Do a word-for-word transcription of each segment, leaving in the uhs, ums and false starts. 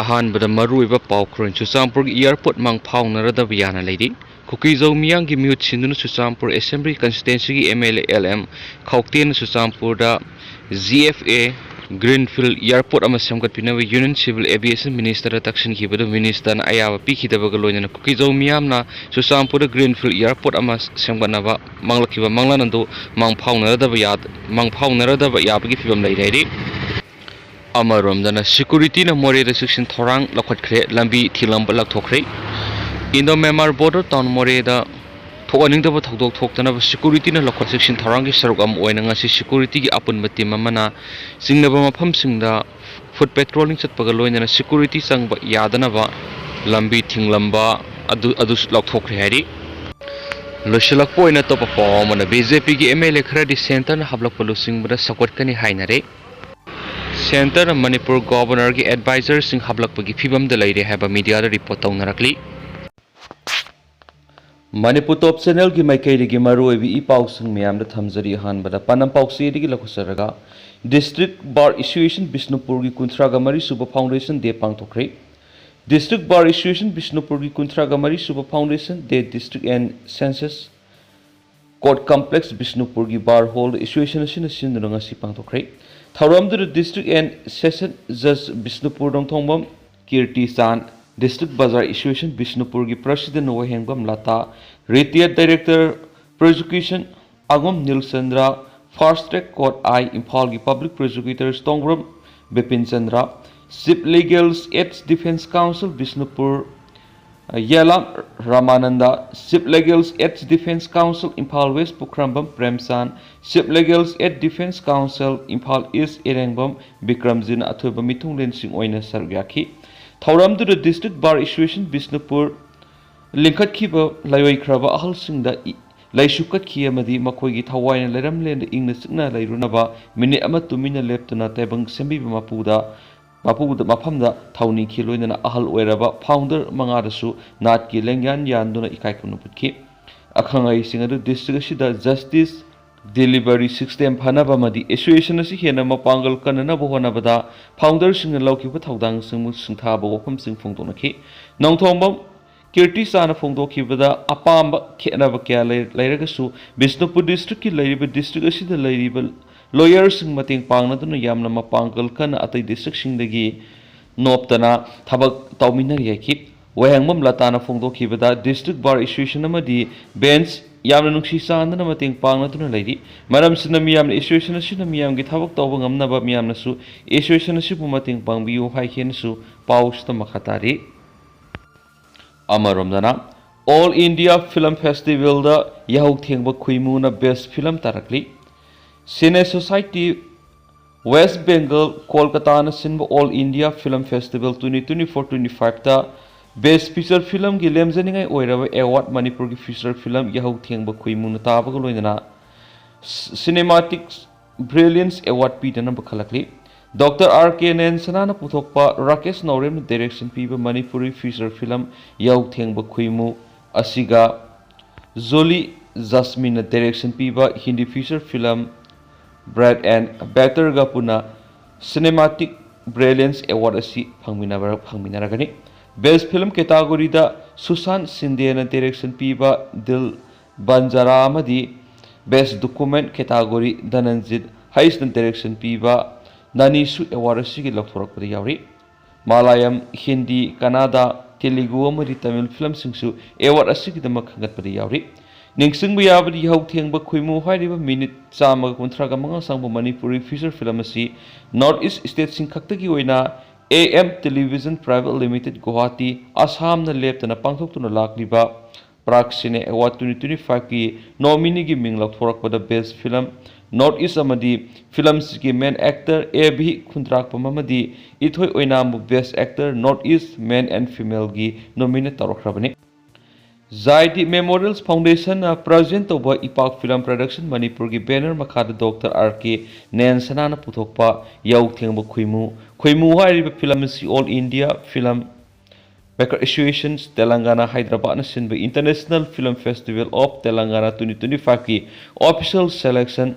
ꯑꯍꯥꯟꯕꯗ ꯃꯔꯨꯑꯣꯏꯕ ꯄꯥꯎ ꯈꯔ꯫ ꯆꯨꯔꯆꯥꯟꯄꯨꯔꯒꯤ airport ꯃꯪ ꯐꯥꯎꯅꯔꯗꯕ ꯌꯥꯅ ꯂꯩꯔꯤ꯫ ꯀꯨꯀꯤꯖꯧ ꯃꯤꯌꯥꯝꯒꯤ ꯃꯤꯍꯨꯠ ꯁꯤꯟꯗꯨꯅ Churachandpur assembly constituencyꯒꯤ M L A L M ꯈꯧꯇꯦꯅ ꯆꯨꯔꯆꯥꯟꯄꯨꯔꯗ G F A Greenfield airport ꯑꯃ ꯁꯦꯝꯒꯠꯄꯤꯅꯕ Union Civil Aviation ministerꯗ ꯇꯛꯁꯤꯟꯈꯤꯕꯗꯨ ministerꯅ ꯑꯌꯥꯕ ꯄꯤꯈꯤꯗꯕꯒ ꯂꯣꯏꯅꯅ ꯀꯨꯀꯤꯖꯧ ꯃꯤꯌꯥꯝꯅ ꯆꯨꯔꯆꯥꯟꯄꯨꯔꯗ Greenfield airport ꯑꯃ ꯁꯦꯝꯒꯠꯅꯕ ꯃꯥꯡꯂꯛꯈꯤꯕ ꯃꯪꯂꯥꯟ ꯑꯗꯨ ꯃꯪ ꯐꯥꯎꯅꯔꯗꯕ ꯌꯥ-, ꯃꯪ ꯐꯥꯎꯅꯔꯗꯕ ꯌꯥꯕꯒꯤ ꯐꯤꯕꯝ ꯂꯩꯔꯦ ꯍꯥꯏꯔꯤ꯫ ꯑꯃꯔꯣꯝꯗꯅ securityꯅ ꯃꯣꯔꯦꯗ ꯆꯦꯛꯁꯤꯟ ꯊꯧꯔꯥꯡ ꯂꯧꯈꯠꯈ꯭ꯔꯦ, ꯂꯝꯕꯤ ꯊꯤꯡꯂꯝꯕ ꯂꯥꯎꯊꯣꯛꯈ꯭ꯔꯦ꯫ Indo Myanmar border town ꯃꯣꯔꯦꯗ ꯊꯣꯛꯍꯟꯅꯤꯡꯗꯕ ꯊꯧꯗꯣꯛ ꯊꯣꯛꯇꯅꯕ securityꯅ ꯂꯧꯈꯠ ꯆꯦꯛꯁꯤꯟ ꯊꯧꯔꯥꯡꯒꯤ ꯁꯔꯨꯛ ꯑꯃ ꯑꯣꯏꯅ ꯉꯁꯤ securityꯒꯤ ꯑꯄꯨꯟꯕ team ꯑꯃꯅ ꯆꯤꯡꯅꯕ ꯃꯐꯝꯁꯤꯡꯗ foot patrolling ꯆꯠꯄꯒ ꯂꯣꯏꯅꯅ security ꯆꯪꯕ ꯌꯥꯗꯅꯕ ꯂꯝꯕꯤ ꯊꯤꯡꯂꯝꯕ ꯑꯗꯨ, ꯑꯗꯨꯁꯨ ꯂꯥꯎꯊꯣꯛꯈ꯭ꯔꯦ ꯍꯥꯏꯔꯤ꯫ ꯂꯣꯏꯁꯤꯜꯂꯛꯄ ꯑꯣꯏꯅ ꯑꯇꯣꯞꯄ ꯄꯥꯎ ꯑꯃꯅ, BJPꯒꯤ MLA ꯈꯔꯗꯤ centreꯅ ꯍꯥꯞꯂꯛꯄ ꯂꯨꯆꯤꯡꯕꯗ ꯁꯧꯒꯠꯀꯅꯤ ꯍꯥꯏꯅꯔꯦ꯫ Centreꯅ ꯃꯅꯤꯄꯨꯔ governorꯒꯤ advisorꯁꯤꯡ ꯍꯥꯞꯂꯛꯄꯒꯤ ꯐꯤꯕꯝꯗ ꯂꯩꯔꯦ ꯍꯥꯏꯕ mediaꯗ report ꯇꯧꯅꯔꯛꯂꯤ꯫ ꯃꯅꯤꯄꯨꯔ Top Channelꯒꯤ ꯃꯥꯏꯀꯩꯗꯒꯤ ꯃꯔꯨꯑꯣꯏꯕ ꯏ ꯄꯥꯎꯁꯤꯡ ꯃꯌꯥꯝꯗ ꯊꯝꯖꯔꯤ꯫ ꯑꯍꯥꯟꯕꯗ ꯄꯥꯟꯅꯝ ꯄꯥꯎꯆꯦꯗꯒꯤ ꯂꯧꯈꯠꯆꯔꯒ, District Bar Association ꯕꯤꯁꯅꯨꯄꯨꯔꯒꯤ ꯀꯨꯟꯊ꯭ꯔꯥꯒ ꯃꯔꯤ ꯁꯨꯕ foundation day ꯄꯥꯡꯊꯣꯛꯈ꯭ꯔꯦ꯫ District Bar Association ꯕꯤꯁꯅꯨꯄꯨꯔꯒꯤ ꯀꯨꯟꯊ꯭ꯔꯥꯒ ꯃꯔꯤ ꯁꯨꯕ foundation day, District and Sessions Court Complex ꯕꯤꯁꯅꯨꯄꯨꯔꯒꯤ Bar Hall association ꯑꯁꯤꯅ ꯁꯤꯟꯗꯨꯅ ꯉꯁꯤ ꯄꯥꯡꯊꯣꯛꯈ꯭ꯔꯦ꯫ ꯊꯧꯔꯝꯗꯨꯗ District and Session Judge Bishnupur ꯅꯣꯡꯊꯣꯡꯕꯝ ꯀꯤꯔꯇꯤ ꯆꯥꯟ, District Bazar Association ꯕꯤꯁꯅꯨꯄꯨꯔꯒꯤ President ꯋꯥꯍꯦꯡꯕꯝ ꯂꯇꯥ, Retired Director Prosecution ꯑꯉꯝ ꯅꯤꯜ Chandra, Fast Track Court I ꯏꯝꯐꯥꯜꯒꯤ Public Prosecutors ꯇꯣꯡꯕ꯭ꯔꯝ Bipin Chandra, Chief Legal Aid Defense Counsel Bishnupur ꯌꯦꯂꯥꯝ Ramanand, Chief Legal Aid Defense Counsel Imphal West ꯄꯨꯈ꯭ꯔꯝꯕꯝ ꯄ꯭ꯔꯦꯝꯆꯥꯟ, Chief Legal Aid Defense Counsel Imphal East ꯏꯔꯦꯡꯕꯝ ꯕꯤꯀ꯭ꯔꯝꯖꯤꯠꯅ ꯑꯊꯣꯏꯕ ꯃꯤꯊꯨꯡꯂꯦꯟꯁꯤꯡ ꯑꯣꯏꯅ ꯁꯔꯨꯛ ꯌꯥꯈꯤ꯫ ꯊꯧꯔꯝꯗꯨꯗ District Bar Association Bishnupur ꯂꯤꯡꯈꯠꯈꯤꯕ ꯂꯥꯏꯑꯣꯏꯈ꯭ꯔꯕ ꯑꯍꯜꯁꯤꯡꯗ E-, ꯂꯩꯁꯨ ꯀꯠꯈꯤ ꯑꯃꯗꯤ ꯃꯈꯣꯏꯒꯤ ꯊꯋꯥꯏꯅ ꯂꯩꯔꯝꯂꯦꯟꯗ ꯏꯪꯅ ꯆꯤꯛꯅ ꯂꯩꯔꯨꯅꯕ ꯃꯤꯅꯤꯠ ꯑꯃ ꯇꯨꯃꯤꯟꯅ ꯂꯦꯞꯇꯨꯅ ꯇꯥꯏꯕꯪ ꯁꯦꯝꯕꯤꯕ ꯃꯄꯨꯗ, ꯃꯄꯨꯗ ꯃꯐꯝꯗ ꯊꯧꯅꯤꯈꯤ꯫ ꯂꯣꯏꯅꯅ ꯑꯍꯜ ꯑꯣꯏꯔꯕ founder ꯃꯉꯥꯗꯁꯨ ꯅꯥꯠꯀꯤ ꯂꯦꯡꯌꯥꯟ ꯌꯥꯟꯗꯨꯅ ꯏꯀꯥꯏ ꯈꯨꯝꯅꯕ ꯎꯠꯈꯤ꯫ ꯑꯈꯪ ꯑꯍꯩꯁꯤꯡ ꯑꯗꯨ district ꯑꯁꯤꯗ justice delivery system ꯐꯅꯕ ꯑꯃꯗꯤ association ꯑꯁꯤ ꯍꯦꯟꯅ ꯃꯄꯥꯡꯒꯜ ꯀꯟꯅꯅꯕ ꯍꯣꯠꯅꯕꯗ founderꯁꯤꯡꯅ ꯂꯧꯈꯤꯕ ꯊꯧꯗꯥꯡꯁꯤꯡꯕꯨ ꯁꯤꯡꯊꯥꯕ ꯋꯥꯐꯝꯁꯤꯡ ꯐꯣꯡꯗꯣꯛꯅꯈꯤ꯫ ꯅꯣꯡꯊꯣꯝꯕꯝ ꯀꯤꯔꯇꯤ ꯆꯥꯅ ꯐꯣꯡꯗꯣꯛꯈꯤꯕꯗ, ꯑꯄꯥꯝꯕ ꯈꯦꯠꯅꯕ ꯀꯌꯥ ꯂꯩ-, ꯂꯩꯔꯒꯁꯨ ꯕꯤꯁꯅꯨꯄꯨꯔ districtꯀꯤ ꯂꯩꯔꯤꯕ district ꯑꯁꯤꯗ ꯂꯩꯔꯤꯕ lawyerꯁꯤꯡ ꯃꯇꯦꯡ ꯄꯥꯡꯅꯗꯨꯅ ꯌꯥꯝꯅ ꯃꯄꯥꯡꯒꯜ ꯀꯟꯅ ꯑꯇꯩ districtꯁꯤꯡꯗꯒꯤ ꯅꯣꯞꯇꯅ ꯊꯕꯛ ꯇꯧꯃꯤꯟꯅꯔꯤ ꯍꯥꯏꯈꯤ꯫ ꯋꯥꯍꯦꯡꯕꯝ ꯂꯇꯥꯅ ꯐꯣꯡꯗꯣꯛꯈꯤꯕꯗ, district bar association ꯑꯃꯗꯤ bench ꯌꯥꯝꯅ ꯅꯨꯡꯁꯤ ꯆꯥꯟꯅꯅ ꯃꯇꯦꯡ ꯄꯥꯡꯅꯗꯨꯅ ꯂꯩꯔꯤ꯫ ꯃꯔꯝꯁꯤꯅ ꯃꯤꯌꯥꯝꯅ association ꯑꯁꯤꯅ ꯃꯤꯌꯥꯝꯒꯤ ꯊꯕꯛ ꯇꯧꯕ ꯉꯝꯅꯕ ꯃꯤꯌꯥꯝꯅꯁꯨ association ꯑꯁꯤꯕꯨ ꯃꯇꯦꯡ ꯄꯥꯡꯕꯤꯌꯨ ꯍꯥꯏꯈꯤꯅꯁꯨ ꯄꯥꯎꯁꯤꯗ ꯃꯈꯥ ꯇꯥꯔꯤ꯫ ꯑꯃꯔꯣꯝꯗꯅ, All India Film Festivalꯗ ꯌꯥꯍꯧ ꯊꯦꯡꯕ ꯈꯨꯏꯃꯨꯅ best film ꯇꯥꯔꯛꯂꯤ꯫ Cine Society West Bengal, ꯀꯣꯜꯀꯇꯥꯅ ꯁꯤꯟꯕ All India Film Festival twenty twenty-four twenty-fiveꯇ best feature filmꯒꯤ ꯂꯦꯝꯖꯅꯤꯡꯉꯥꯏ ꯑꯣꯏꯔꯕ award ꯃꯅꯤꯄꯨꯔꯒꯤ feature film ꯌꯥꯍꯧ ꯊꯦꯡꯕ ꯈꯨꯏꯃꯨꯅ ꯇꯥꯕꯒ ꯂꯣꯏꯅꯅ Cinematic Brilliance Award ꯄꯤꯗꯅꯕ ꯈꯜꯂꯛꯂꯤ꯫ ꯗꯣꯛꯇꯔ ꯑꯥꯔ ꯀꯦ ꯅꯌꯟꯁꯅꯥꯅ ꯄꯨꯊꯣꯛꯄ ꯔꯥꯀꯦꯁ ꯅꯧꯔꯦꯝꯅ direction ꯄꯤꯕ ꯃꯅꯤꯄꯨꯔꯤ feature film ꯌꯥꯍꯧ ꯊꯦꯡꯕ ꯈꯨꯏꯃꯨ ꯑꯁꯤꯒ ꯖꯣꯂꯤ ꯖꯥꯁꯃꯤꯟꯅ direction ꯄꯤꯕ Hindi feature film Bread and Butterꯒ ꯄꯨꯟꯅ Cinematic Brilliance Award ꯑꯁꯤ ꯐꯪꯃꯤꯟꯅꯕ-, ꯐꯪꯃꯤꯟꯅꯔꯒꯅꯤ꯫ Best film categoryꯗ ꯁꯨꯁꯥꯟ ꯁꯤꯟꯗꯦꯅ direction ꯄꯤꯕ ꯗꯤꯜ ꯕꯟꯖꯥꯔꯥ ꯑꯃꯗꯤ Best Document category ꯙꯅꯟꯖꯤꯠ ꯍꯩꯁꯅ direction ꯄꯤꯕ ꯅꯥꯅꯤꯁꯨ award ꯑꯁꯤꯒꯤ ꯂꯧꯊꯣꯔꯛꯄꯗ ꯌꯥꯎꯔꯤ꯫ ꯃꯂꯥꯌꯥꯂꯝ, ꯍꯤꯟꯗꯤ, ꯀꯟꯅꯗꯥ, ꯇꯦꯂꯨꯒꯨ ꯑꯃꯗꯤ ꯇꯥꯃꯤꯜ filmꯁꯤꯡꯁꯨ award ꯑꯁꯤꯒꯤꯗꯃꯛ ꯈꯟꯒꯠꯄꯗ ꯌꯥꯎꯔꯤ꯫ ꯅꯤꯡꯁꯤꯡꯕ ꯌꯥꯕꯗꯤ, ꯌꯥꯍꯧ ꯊꯦꯡꯕ ꯈꯨꯏꯃꯨ ꯍꯥꯏꯔꯤꯕ minute ꯆꯥꯝꯃꯒ ꯀꯨꯟꯊ꯭ꯔꯥꯒ ꯃꯉꯥ ꯆꯪꯕ ꯃꯅꯤꯄꯨꯔꯤ feature film ꯑꯁꯤ North East stateꯁꯤꯡ ꯈꯛꯇꯒꯤ ꯑꯣꯏꯅ A M Television Private Limited, Guwahati, ꯑꯁꯥꯝꯅ ꯂꯦꯞꯇꯅ ꯄꯥꯡꯊꯣꯛꯇꯨꯅ ꯂꯥꯛꯂꯤꯕ Prag Cine Award twenty twenty-fiveꯀꯤ nomineeꯒꯤ ꯃꯤꯡ ꯂꯧꯊꯣꯔꯛꯄꯗ best film North East ꯑꯃꯗꯤ filmꯁꯤꯒꯤ main actor A B ꯈꯨꯟꯗ꯭ꯔꯥꯛꯄꯝ ꯑꯃꯗꯤ ꯏꯊꯣꯏ ꯑꯣꯏꯅꯥꯝꯕꯨ best actor North East male and femaleꯒꯤ nominate ꯇꯧꯔꯛꯈ꯭ꯔꯕꯅꯤ꯫ ꯖꯥꯏꯗꯤ Memorials Foundationꯅ present ꯇꯧꯕ ꯏꯄꯥꯛ Film Production ꯃꯅꯤꯄꯨꯔꯒꯤ banner ꯃꯈꯥꯗ ꯗꯣꯛꯇꯔ ꯑꯥꯔ ꯀꯦ ꯅꯌꯟꯁꯅꯥꯅ ꯄꯨꯊꯣꯛꯄ ꯌꯥꯍꯧ ꯊꯦꯡꯕ ꯈꯨꯏꯃꯨ, ꯈꯨꯏꯃꯨ ꯍꯥꯏꯔꯤꯕ film ꯑꯁꯤ All India Film Maker Associations Telangana Hyderabadꯅ ꯁꯤꯟꯕ International Film Festival of Telangana twenty twenty-fiveꯀꯤ official selection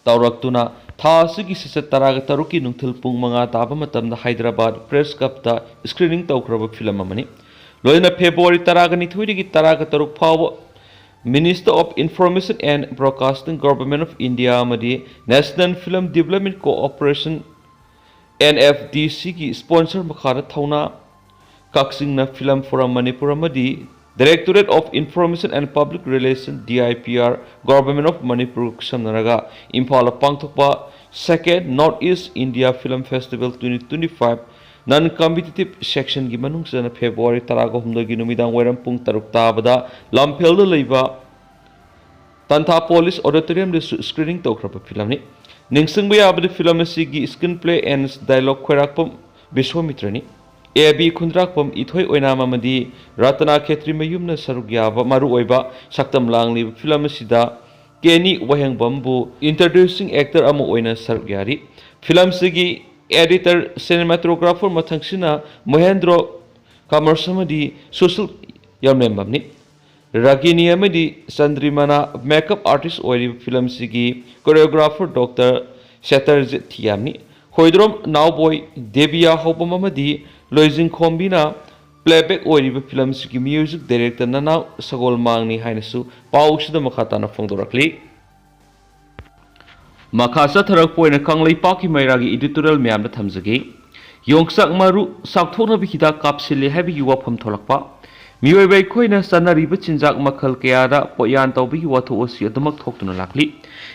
ꯇꯧꯔꯛꯇꯨꯅ ꯊꯥ ꯑꯁꯤꯒꯤ ꯁꯤꯁꯦ ꯇꯔꯥꯒ ꯇꯔꯨꯛꯀꯤ ꯅꯨꯡꯊꯤꯜ ꯄꯨꯡ ꯃꯉꯥ ꯇꯥꯕ ꯃꯇꯝꯗ ꯍꯥꯏꯗ꯭ꯔꯕꯥꯗ ꯄ꯭ꯔꯦꯁ ꯀ꯭ꯂꯕꯇ ꯁ꯭ꯀ꯭ꯔꯤꯅꯤꯡ ꯇꯧꯈ꯭ꯔꯕ ꯐꯤꯂꯝ ꯑꯃꯅꯤ꯫ ꯂꯣꯏꯅꯅ ꯐꯦꯕ꯭ꯔꯨꯋꯥꯔꯤ ꯇꯔꯥꯒ ꯅꯤꯊꯣꯏꯗꯒꯤ ꯇꯔꯥꯒ ꯇꯔꯨꯛ ꯐꯥꯎꯕ Minister of Information and Broadcasting, Government of India ꯑꯃꯗꯤ National Film Development Corporation, NFDCꯒꯤ sponsor ꯃꯈꯥꯗ ꯊꯧꯅꯥ ꯀꯛꯆꯤꯡꯅ Film Forum Manipur ꯑꯃꯗꯤ Directorate of Information and Public Relation, DIPR, Government of Manipur ꯈꯨꯠꯁꯝꯅꯔꯒ ꯏꯝꯐꯥꯜꯗ ꯄꯥꯡꯊꯣꯛꯄ Second North East India Film Festival twenty twenty-five non competitive sectionꯒꯤ ꯃꯅꯨꯡ ꯆꯟꯅ February ꯇꯔꯥꯒ ꯍꯨꯝꯗꯣꯏꯒꯤ ꯅꯨꯃꯤꯗꯥꯡ ꯋꯥꯏꯔꯝ ꯄꯨꯡ ꯇꯔꯨꯛ ꯇꯥꯕꯗ ꯂꯝꯐꯦꯜꯗ ꯂꯩꯕ ꯇꯟꯊꯥ ꯄꯣꯂꯤꯁ ꯑꯣꯗꯤꯇꯣꯔꯤꯌꯝꯗꯁꯨ ꯁ꯭ꯀ꯭ꯔꯤꯅꯤꯡ ꯇꯧꯈ꯭ꯔꯕ ꯐꯤꯂꯝꯅꯤ꯫ ꯅꯤꯡꯁꯤꯡꯕ ꯌꯥꯕꯗꯤ ꯐꯤꯂꯝ ꯑꯁꯤꯒꯤ screenplay and dialogue ꯈ꯭ꯋꯥꯏꯔꯥꯛꯄꯝ ꯕꯤꯁ꯭ꯋꯥꯃꯤꯇ꯭ꯔꯅꯤ꯫ ꯑꯦ ꯕꯤ ꯈꯨꯟꯗ꯭ꯔꯥꯛꯄꯝ, ꯏꯊꯣꯏ ꯑꯣꯏꯅꯥꯝ ꯑꯃꯗꯤ ꯔꯇꯅꯥ ꯈꯦꯇ꯭ꯔꯤꯃꯌꯨꯝꯅ ꯁꯔꯨꯛ ꯌꯥꯕ ꯃꯔꯨꯑꯣꯏꯕ ꯁꯛꯇꯝ ꯂꯥꯡꯂꯤꯕ ꯐꯤꯂꯝ ꯑꯁꯤꯗ ꯀꯦꯅꯤ ꯋꯥꯍꯦꯡꯕꯝꯕꯨ introducing actor ꯑꯃ ꯑꯣꯏꯅ ꯁꯔꯨꯛ ꯌꯥꯔꯤ꯫ ꯐꯤꯂꯝꯁꯤꯒꯤ editor, cinematographer ꯃꯊꯪꯁꯤꯅ ꯃꯣꯍꯦꯟꯗ꯭ꯔꯣ ꯀꯃꯔꯁ ꯑꯃꯗꯤ ꯁꯨꯁꯤꯜ ꯌꯥꯝꯂꯦꯝꯕꯝꯅꯤ꯫ ꯔꯥꯒꯤꯅꯤ ꯑꯃꯗꯤ ꯆꯟꯗ꯭ꯔꯤꯃꯅꯥ makeup artist ꯑꯣꯏꯔꯤꯕ ꯐꯤꯂꯝꯁꯤꯒꯤ choreographer Doctor ꯁꯦꯇꯔꯖꯤꯠ ꯊꯤꯌꯥꯝꯅꯤ꯫ ꯍꯣꯏꯗ꯭ꯔꯣꯝ ꯅꯥꯎꯕꯣꯏ, ꯗꯦꯕꯤꯌꯥ ꯍꯧꯕꯝ ꯑꯃꯗꯤ ꯂꯣꯏꯖꯤꯡꯈꯣꯝꯕꯤꯅ playback ꯑꯣꯏꯔꯤꯕ ꯐꯤꯂꯝꯁꯤꯒꯤ music director ꯅꯅꯥꯎ ꯁꯒꯣꯜꯃꯥꯡꯅꯤ ꯍꯥꯏꯅꯁꯨ ꯄꯥꯎꯁꯤꯗ ꯃꯈꯥ ꯇꯥꯅ ꯐꯣꯡꯗꯣꯔꯛꯂꯤ꯫ ꯃꯈꯥ ꯆꯠꯊꯔꯛꯄ ꯑꯣꯏꯅ ꯀꯪꯂꯩꯄꯥꯛꯀꯤ ꯃꯩꯔꯥꯒꯤ editorial ꯃꯌꯥꯝꯗ ꯊꯝꯖꯒꯦ꯫ ꯌꯣꯡꯆꯥꯛ ꯃꯔꯨ ꯆꯥꯎꯊꯣꯛꯅꯕ ꯍꯤꯗꯥꯛ ꯀꯥꯞꯁꯤꯜꯂꯦ ꯍꯥꯏꯕꯒꯤ ꯋꯥꯐꯝ ꯊꯣꯛꯂꯛꯄ꯫ ꯃꯤꯑꯣꯏꯕ ꯑꯩꯈꯣꯏꯅ ꯆꯥꯅꯔꯤꯕ ꯆꯤꯟꯖꯥꯛ ꯃꯈꯜ ꯀꯌꯥꯗ ꯄꯣꯠꯌꯥꯟ ꯇꯧꯕꯒꯤ ꯋꯥꯊꯣꯛ ꯑꯁꯤ ꯑꯗꯨꯃꯛ ꯊꯣꯛꯇꯨꯅ ꯂꯥꯛꯂꯤ꯫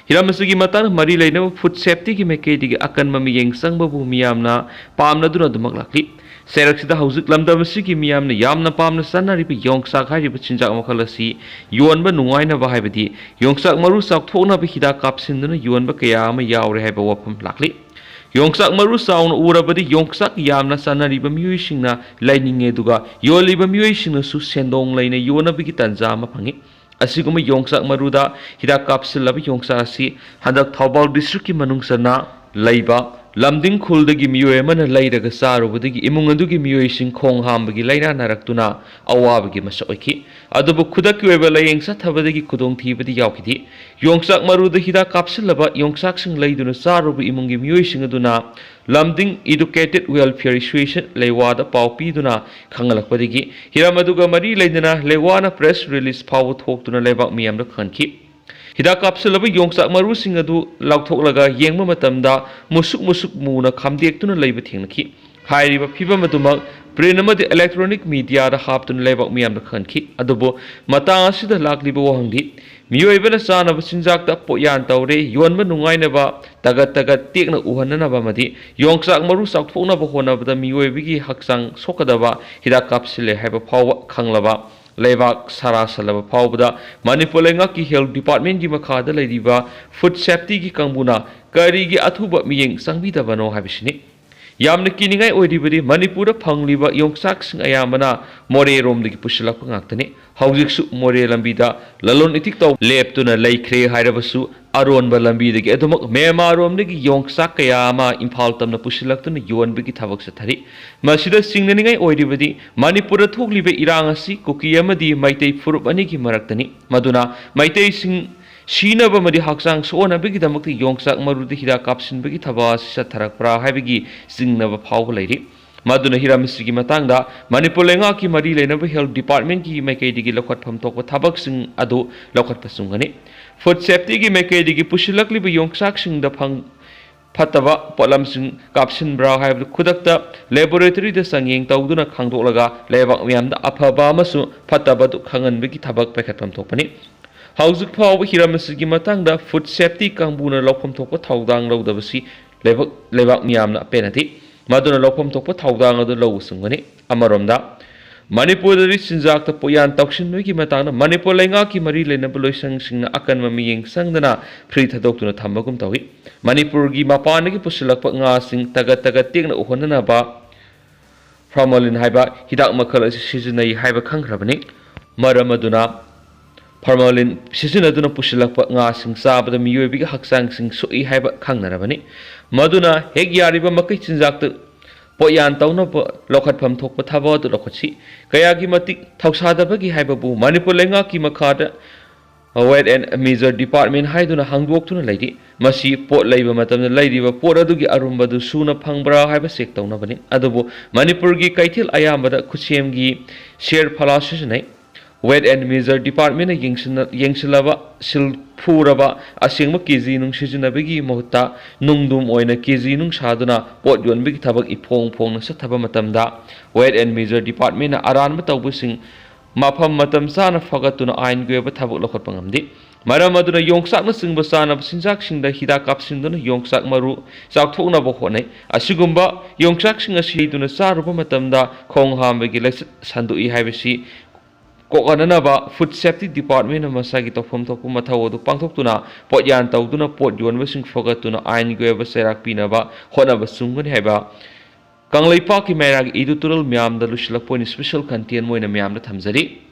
ꯍꯤꯔꯝ ꯑꯁꯤꯒꯤ ꯃꯇꯥꯡꯗ ꯃꯔꯤ ꯂꯩꯅꯕ food safetyꯒꯤ ꯃꯥꯏꯀꯩꯗꯒꯤ ꯑꯀꯟꯕ ꯃꯤꯠꯌꯦꯡ ꯆꯪꯕꯕꯨ ꯃꯤꯌꯥꯝꯅ ꯄꯥꯝꯅꯗꯨꯅ ꯑꯗꯨꯃꯛ ꯂꯥꯛꯂꯤ꯫ ꯆꯩꯔꯛꯁꯤꯗ ꯍꯧꯖꯤꯛ ꯂꯝꯗꯝ ꯑꯁꯤꯒꯤ ꯃꯤꯌꯥꯝꯅ ꯌꯥꯝꯅ ꯄꯥꯝꯅ ꯆꯥꯅꯔꯤꯕ ꯌꯣꯡꯆꯥꯛ ꯍꯥꯏꯔꯤꯕ ꯆꯤꯟꯖꯥꯛ ꯃꯈꯜ ꯑꯁꯤ ꯌꯣꯟꯕ ꯅꯨꯡꯉꯥꯏꯅꯕ ꯍꯥꯏꯕꯗꯤ ꯌꯣꯡꯆꯥꯛ ꯃꯔꯨ ꯆꯥꯎꯊꯣꯛꯅꯕ ꯍꯤꯗꯥꯛ ꯀꯥꯞꯁꯤꯟꯗꯨꯅ ꯌꯣꯟꯕ ꯀꯌꯥ ꯑꯃ ꯌꯥꯎꯔꯦ ꯍꯥꯏꯕ ꯋꯥꯐꯝ ꯂꯥꯛꯂꯤ꯫ ꯌꯣꯡꯆꯥꯛ ꯃꯔꯨ ꯆꯥꯎꯅ ꯎꯔꯕꯗꯤ ꯌꯣꯡꯆꯥꯛ ꯌꯥꯝꯅ ꯆꯥꯅꯔꯤꯕ ꯃꯤꯑꯣꯏꯁꯤꯡꯅ ꯂꯩꯅꯤꯡꯉꯦ, ꯑꯗꯨꯒ ꯌꯣꯜꯂꯤꯕ ꯃꯤꯑꯣꯏꯁꯤꯡꯅꯁꯨ ꯁꯦꯟꯗꯣꯡ ꯂꯩꯅ ꯌꯣꯟꯅꯕꯒꯤ ꯇꯥꯟꯖꯥ ꯑꯃ ꯐꯪꯏ꯫ ꯑꯁꯤꯒꯨꯝꯕ ꯌꯣꯡꯆꯥꯛ ꯃꯔꯨꯗ ꯍꯤꯗꯥꯛ ꯀꯥꯞꯁꯤꯜꯂꯕ ꯌꯣꯡꯆꯥꯛ ꯑꯁꯤ ꯍꯟꯗꯛ ꯊꯧꯕꯥꯜ districtꯀꯤ ꯃꯅꯨꯡ ꯆꯟꯅ ꯂꯩꯕ ꯂꯝꯗꯤꯡ ꯈꯨꯜꯗꯒꯤ ꯃꯤꯑꯣꯏ ꯑꯃꯅ ꯂꯩꯔꯒ ꯆꯥꯔꯨꯕꯗꯒꯤ ꯏꯃꯨꯡ ꯑꯗꯨꯒꯤ ꯃꯤꯑꯣꯏꯁꯤꯡ ꯈꯣꯡ ꯍꯥꯝꯕꯒꯤ ꯂꯥꯏꯅꯥ ꯅꯥꯔꯛꯇꯨꯅ ꯑꯋꯥꯕꯒꯤ ꯃꯁꯛ ꯑꯣꯏꯈꯤ꯫ ꯑꯗꯨꯕꯨ ꯈꯨꯗꯛꯀꯤ ꯑꯣꯏꯕ ꯂꯥꯏꯌꯦꯡ ꯆꯠꯊꯕꯗꯒꯤ ꯈꯨꯗꯣꯡꯊꯤꯕꯗꯤ ꯌꯥꯎꯈꯤꯗꯦ꯫ ꯌꯣꯡꯆꯥꯛ ꯃꯔꯨꯗ ꯍꯤꯗꯥꯛ ꯀꯥꯞꯁꯤꯜꯂꯕ ꯌꯣꯡꯆꯥꯛꯁꯤꯡ ꯂꯩꯗꯨꯅ ꯆꯥꯔꯨꯕ ꯏꯃꯨꯡꯒꯤ ꯃꯤꯑꯣꯏꯁꯤꯡ ꯑꯗꯨꯅ ꯂꯝꯗꯤꯡ Educated Welfare Association, ꯂꯩꯋꯥꯗ ꯄꯥꯎ ꯄꯤꯗꯨꯅ ꯈꯪꯍꯜꯂꯛꯄꯗꯒꯤ ꯍꯤꯔꯝ ꯑꯗꯨꯒ ꯃꯔꯤ ꯂꯩꯅꯅ ꯂꯩꯋꯥꯅ press release ꯐꯥꯎꯕ ꯊꯣꯛꯇꯨꯅ ꯂꯩꯕꯥꯛ ꯃꯤꯌꯥꯝꯗ ꯈꯪꯍꯟꯈꯤ꯫ ꯍꯤꯗꯥꯛ ꯀꯥꯞꯁꯤꯜꯂꯕ ꯌꯣꯡꯆꯥꯛ ꯃꯔꯨꯁꯤꯡ ꯑꯗꯨ ꯂꯧꯊꯣꯛꯂꯒ ꯌꯦꯡꯕ ꯃꯇꯝꯗ ꯃꯨꯁꯨꯛ ꯃꯨꯁꯨꯛ ꯃꯨꯅ ꯈꯥꯝꯗꯦꯛꯇꯨꯅ ꯂꯩꯕ ꯊꯦꯡꯅꯈꯤ꯫ ꯍꯥꯏꯔꯤꯕ ꯐꯤꯚꯝ ꯑꯗꯨꯃꯛ print ꯑꯃꯗꯤ electronic media ꯗ ꯍꯥꯞꯇꯨꯅ ꯂꯩꯕꯥꯛ ꯃꯤꯌꯥꯝꯗ ꯈꯪꯍꯟꯈꯤ꯫ ꯑꯗꯨꯕꯨ ꯃꯇꯥꯡ ꯑꯁꯤꯗ ꯂꯥꯛꯂꯤꯕ ꯋꯥꯍꯪꯗꯤ, ꯃꯤꯑꯣꯏꯕꯅ ꯆꯥꯅꯕ ꯆꯤꯟꯖꯥꯛꯇ ꯄꯣꯠꯌꯥꯟ ꯇꯧꯔꯦ, ꯌꯣꯟꯕ ꯅꯨꯡꯉꯥꯏꯅꯕ, ꯇꯒꯠ ꯇꯒꯠ ꯇꯦꯛꯅ ꯎꯍꯟꯅꯅꯕ ꯑꯃꯗꯤ ꯌꯣꯡꯆꯥꯛ ꯃꯔꯨ ꯆꯥꯎꯊꯣꯛꯅꯕ ꯍꯣꯠꯅꯕꯗ ꯃꯤꯑꯣꯏꯕꯒꯤ ꯍꯛꯆꯥꯡ ꯁꯣꯛꯀꯗꯕ ꯍꯤꯗꯥꯛ ꯀꯥꯞꯁꯤꯜꯂꯦ ꯍꯥꯏꯕ ꯐꯥꯎꯕ ꯈꯪꯂꯕ ꯂꯩꯕꯥꯛ ꯁꯥꯔꯥ ꯁꯜꯂꯕ ꯐꯥꯎꯕꯗ ꯃꯅꯤꯄꯨꯔ ꯂꯩꯉꯥꯛꯀꯤ health department ꯀꯤ ꯃꯈꯥꯗ ꯂꯩꯔꯤꯕ food safety ꯒꯤ ꯀꯥꯡꯕꯨꯅ ꯀꯔꯤꯒꯤ ꯑꯊꯨꯕ ꯃꯤꯠꯌꯦꯡ ꯆꯪꯕꯤꯗꯕꯅꯣ ꯍꯥꯏꯕꯁꯤꯅꯤ꯫ ꯌꯥꯝꯅ ꯀꯤꯅꯤꯡꯉꯥꯏ ꯑꯣꯏꯔꯤꯕꯗꯤ ꯃꯅꯤꯄꯨꯔꯗ ꯐꯪꯂꯤꯕ ꯌꯣꯡꯆꯥꯛꯁꯤꯡ ꯑꯌꯥꯝꯕꯅ ꯃꯣꯔꯦꯔꯣꯝꯗꯒꯤ ꯄꯨꯁꯤꯜꯂꯛꯄ ꯉꯥꯛꯇꯅꯤ꯫ ꯍꯧꯖꯤꯛꯁꯨ ꯃꯣꯔꯦ ꯂꯝꯕꯤꯗ ꯂꯂꯣꯟ ꯏꯇꯤꯛ ꯇꯧ ꯂꯦꯞꯇꯨꯅ ꯂꯩꯈ꯭ꯔꯦ ꯍꯥꯏꯔꯕꯁꯨ, ꯑꯔꯣꯟꯕ ꯂꯝꯕꯤꯗꯒꯤ ꯑꯗꯨꯃꯛ ꯃ꯭ꯌꯥꯟꯃꯥꯔꯔꯣꯝꯗꯒꯤ ꯌꯣꯡꯆꯥꯛ ꯀꯌꯥ ꯑꯃ ꯏꯝꯐꯥꯜ ꯇꯝꯅ ꯄꯨꯁꯤꯜꯂꯛꯇꯨꯅ ꯌꯣꯟꯕꯒꯤ ꯊꯕꯛ ꯆꯠꯊꯔꯤ꯫ ꯃꯁꯤꯗ ꯆꯤꯡꯅꯅꯤꯡꯉꯥꯏ ꯑꯣꯏꯔꯤꯕꯗꯤ ꯃꯅꯤꯄꯨꯔꯗ ꯊꯣꯛꯂꯤꯕ ꯏꯔꯥꯡ ꯑꯁꯤ ꯀꯨꯀꯤ ꯑꯃꯗꯤ ꯃꯩꯇꯩ ꯐꯨꯔꯨꯞ ꯑꯅꯤꯒꯤ ꯃꯔꯛꯇꯅꯤ꯫ ꯃꯗꯨꯅ ꯃꯩꯇꯩꯁꯤꯡ ꯁꯤꯅꯕ ꯑꯃꯗꯤ ꯍꯛꯆꯥꯡ ꯁꯣꯛꯍꯟꯅꯕꯒꯤꯗꯃꯛꯇ ꯌꯣꯡꯆꯥꯛ ꯃꯔꯨꯗ ꯍꯤꯗꯥꯛ ꯀꯥꯞꯁꯤꯟꯕꯒꯤ ꯊꯕꯛ ꯑꯁꯤ ꯆꯠꯊꯔꯛꯄ꯭ꯔꯥ ꯍꯥꯏꯕꯒꯤ ꯆꯤꯡꯅꯕ ꯐꯥꯎꯕ ꯂꯩꯔꯤ꯫ ꯃꯗꯨꯅ ꯍꯤꯔꯝ ꯑꯁꯤꯒꯤ ꯃꯇꯥꯡꯗ ꯃꯅꯤꯄꯨꯔ ꯂꯩꯉꯥꯛꯀꯤ ꯃꯔꯤ ꯂꯩꯅꯕ health department ꯀꯤ ꯃꯥꯏꯀꯩꯗꯒꯤ ꯂꯧꯈꯠꯐꯝ ꯊꯣꯛꯄ ꯊꯕꯛꯁꯤꯡ ꯑꯗꯨ ꯂꯧꯈꯠꯄ ꯆꯨꯝꯒꯅꯤ꯫ Food safety ꯒꯤ ꯃꯥꯏꯀꯩꯗꯒꯤ ꯄꯨꯁꯤꯜꯂꯛꯂꯤꯕ ꯌꯣꯡꯆꯥꯛꯁꯤꯡꯗ ꯐꯪ-, ꯐꯠꯇꯕ ꯄꯣꯠꯂꯝꯁꯤꯡ ꯀꯥꯞꯁꯤꯟꯕ꯭ꯔꯥ ꯍꯥꯏꯕꯗꯨ ꯈꯨꯗꯛꯇ laboratory ꯗ ꯆꯥꯡꯌꯦꯡ ꯇꯧꯗꯨꯅ ꯈꯪꯗꯣꯛꯂꯒ ꯂꯩꯕꯥꯛ ꯃꯤꯌꯥꯝꯗ ꯑꯐꯕ ꯑꯃꯁꯨꯡ ꯐꯠꯇꯕ ꯑꯗꯨ ꯈꯪꯍꯟꯕꯒꯤ ꯊꯕꯛ ꯄꯥꯏꯈꯠꯐꯝ ꯊꯣꯛꯄꯅꯤ꯫ ꯍꯧꯖꯤꯛ ꯐꯥꯎꯕ ꯍꯤꯔꯝ ꯑꯁꯤꯒꯤ ꯃꯇꯥꯡꯗ food safety ꯀꯥꯡꯕꯨꯅ ꯂꯧꯐꯝ ꯊꯣꯛꯄ ꯊꯧꯗꯥꯡ ꯂꯧꯗꯕꯁꯤ ꯂꯩꯕꯥꯛ, ꯂꯩꯕꯥꯛ ꯃꯤꯌꯥꯝꯅ ꯄꯦꯟꯅꯗꯦ꯫ ꯃꯗꯨꯅ ꯂꯧꯐꯝ ꯊꯣꯛꯄ ꯊꯧꯗꯥꯡ ꯑꯗꯨ ꯂꯧꯕ ꯆꯨꯝꯒꯅꯤ꯫ ꯑꯃꯔꯣꯝꯗ, ꯃꯅꯤꯄꯨꯔꯗꯗꯤ ꯆꯤꯟꯖꯥꯛꯇ ꯄꯣꯠꯌꯥꯟ ꯇꯧꯁꯤꯟꯕꯒꯤ ꯃꯇꯥꯡꯗ ꯃꯅꯤꯄꯨꯔ ꯂꯩꯉꯥꯛꯀꯤ ꯃꯔꯤ ꯂꯩꯅꯕ ꯂꯣꯏꯁꯪꯁꯤꯡꯅ ꯑꯀꯟꯕ ꯃꯤꯠꯌꯦꯡ ꯆꯪꯗꯅ free ꯊꯥꯗꯣꯛꯇꯨꯅ ꯊꯝꯕꯒꯨꯝ ꯇꯧꯏ꯫ ꯃꯅꯤꯄꯨꯔꯒꯤ ꯃꯄꯥꯟꯗꯒꯤ ꯄꯨꯁꯤꯜꯂꯛꯄ ꯉꯥꯁꯤꯡ ꯇꯒꯠ ꯇꯒꯠ ꯇꯦꯛꯅ ꯎꯍꯟꯅꯅꯕ formalin ꯍꯥꯏꯕ ꯍꯤꯗꯥꯛ ꯃꯈꯜ ꯑꯁꯤ ꯁꯤꯖꯤꯟꯅꯩ ꯍꯥꯏꯕ ꯈꯪꯈ꯭ꯔꯕꯅꯤ꯫ ꯃꯔꯝ ꯑꯗꯨꯅ formalin ꯁꯤꯖꯤꯟꯅꯗꯨꯅ ꯄꯨꯁꯤꯜꯂꯛꯄ ꯉꯥꯁꯤꯡ ꯆꯥꯕꯗ ꯃꯤꯑꯣꯏꯕꯒꯤ ꯍꯛꯆꯥꯡꯁꯤꯡ ꯁꯣꯛꯏ ꯍꯥꯏꯕ ꯈꯪꯅꯔꯕꯅꯤ꯫ ꯃꯗꯨꯅ ꯍꯦꯛ ꯌꯥꯔꯤꯕ ꯃꯈꯩ ꯆꯤꯟꯖꯥꯛꯇ ꯄꯣꯠꯌꯥꯟ ꯇꯧꯅꯕ ꯂꯧꯈꯠꯐꯝ ꯊꯣꯛꯄ ꯊꯕꯛ ꯑꯗꯨ ꯂꯧꯈꯠꯁꯤ꯫ ꯀꯌꯥꯒꯤ ꯃꯇꯤꯛ ꯊꯧꯁꯥꯗꯕꯒꯤ ꯍꯥꯏꯕꯕꯨ ꯃꯅꯤꯄꯨꯔ ꯂꯩꯉꯥꯛꯀꯤ ꯃꯈꯥꯗ Weight and Measure Department ꯍꯥꯏꯗꯨꯅ ꯍꯥꯡꯗꯣꯛꯇꯨꯅ ꯂꯩꯔꯤ꯫ ꯃꯁꯤ ꯄꯣꯠ ꯂꯩꯕ ꯃꯇꯝꯗ ꯂꯩꯔꯤꯕ ꯄꯣꯠ ꯑꯗꯨꯒꯤ ꯑꯔꯨꯝꯕꯗꯨ ꯁꯨꯅ ꯐꯪꯕ꯭ꯔꯥ ꯍꯥꯏꯕ ꯆꯦꯛ ꯇꯧꯅꯕꯅꯤ꯫ ꯑꯗꯨꯕꯨ ꯃꯅꯤꯄꯨꯔꯒꯤ ꯀꯩꯊꯦꯜ ꯑꯌꯥꯝꯕꯗ ꯈꯨꯠꯁꯦꯝꯒꯤ ꯁꯦꯔ ꯐꯂꯥ ꯁꯤꯖꯤꯟꯅꯩ꯫ Weight and Measure Departmentꯅ ꯌꯦꯡꯁꯤꯟꯅ-, ꯌꯦꯡꯁꯤꯜꯂꯕ, ꯁꯤꯜ ꯐꯨꯔꯕ ꯑꯁꯦꯡꯕ ꯀꯦꯖꯤ ꯅꯨꯡ ꯁꯤꯖꯤꯟꯅꯕꯒꯤ ꯃꯍꯨꯠꯇ ꯅꯨꯡꯗꯨꯝ ꯑꯣꯏꯅ ꯀꯦꯖꯤ ꯅꯨꯡ ꯁꯥꯗꯨꯅ ꯄꯣꯠ ꯌꯣꯟꯕꯒꯤ ꯊꯕꯛ ꯏꯐꯣꯡ ꯐꯣꯡꯅ ꯆꯠꯊꯕ ꯃꯇꯝꯗ Weight and Measure Departmentꯅ ꯑꯔꯥꯟꯕ ꯇꯧꯕꯁꯤꯡ ꯃꯐꯝ ꯃꯇꯝ ꯆꯥꯅ ꯐꯒꯠꯇꯨꯅ ꯑꯥꯏꯟꯒꯤ ꯑꯣꯏꯕ ꯊꯕꯛ ꯂꯧꯈꯠꯄ ꯉꯝꯗꯦ꯫ ꯃꯔꯝ ꯑꯗꯨꯅ ꯌꯣꯡꯆꯥꯛꯅꯆꯤꯡꯕ ꯆꯥꯅꯕ ꯆꯤꯟꯖꯥꯛꯁꯤꯡꯗ ꯍꯤꯗꯥꯛ ꯀꯥꯞꯁꯤꯟꯗꯨꯅ ꯌꯣꯡꯆꯥꯛ ꯃꯔꯨ ꯆꯥꯎꯊꯣꯛꯅꯕ ꯍꯣꯠꯅꯩ꯫ ꯑꯁꯤꯒꯨꯝꯕ ꯌꯣꯡꯆꯥꯛꯁꯤꯡ ꯑꯁꯤ ꯂꯩꯗꯨꯅ ꯆꯥꯔꯨꯕ ꯃꯇꯝꯗ ꯈꯣꯡ ꯍꯥꯝꯕꯒꯤ ꯂꯥꯏꯆꯠ ꯁꯟꯗꯣꯛꯏ ꯍꯥꯏꯕꯁꯤ ꯀꯣꯛꯍꯟꯅꯅꯕ Food Safety Departmentꯅ ꯃꯁꯥꯒꯤ ꯇꯧꯐꯝ ꯊꯣꯛꯄ ꯃꯊꯧ ꯑꯗꯨ ꯄꯥꯡꯊꯣꯛꯇꯨꯅ ꯄꯣꯠꯌꯥꯟ ꯇꯧꯗꯨꯅ ꯄꯣꯠ ꯌꯣꯟꯕꯁꯤꯡ ꯐꯒꯠꯇꯨꯅ ꯑꯥꯏꯟꯒꯤ ꯑꯣꯏꯕ ꯆꯩꯔꯥꯛ ꯄꯤꯅꯕ ꯍꯣꯠꯅꯕ ꯆꯨꯝꯒꯅꯤ ꯍꯥꯏꯕ ꯀꯪꯂꯩꯄꯥꯛꯀꯤ ꯃꯩꯔꯥꯒꯤ editorial ꯃꯌꯥꯝꯗ ꯂꯣꯏꯁꯤꯜꯂꯛꯄ ꯑꯣꯏꯅ special content ꯑꯣꯏꯅ ꯃꯌꯥꯝꯗ ꯊꯝꯖꯔꯤ꯫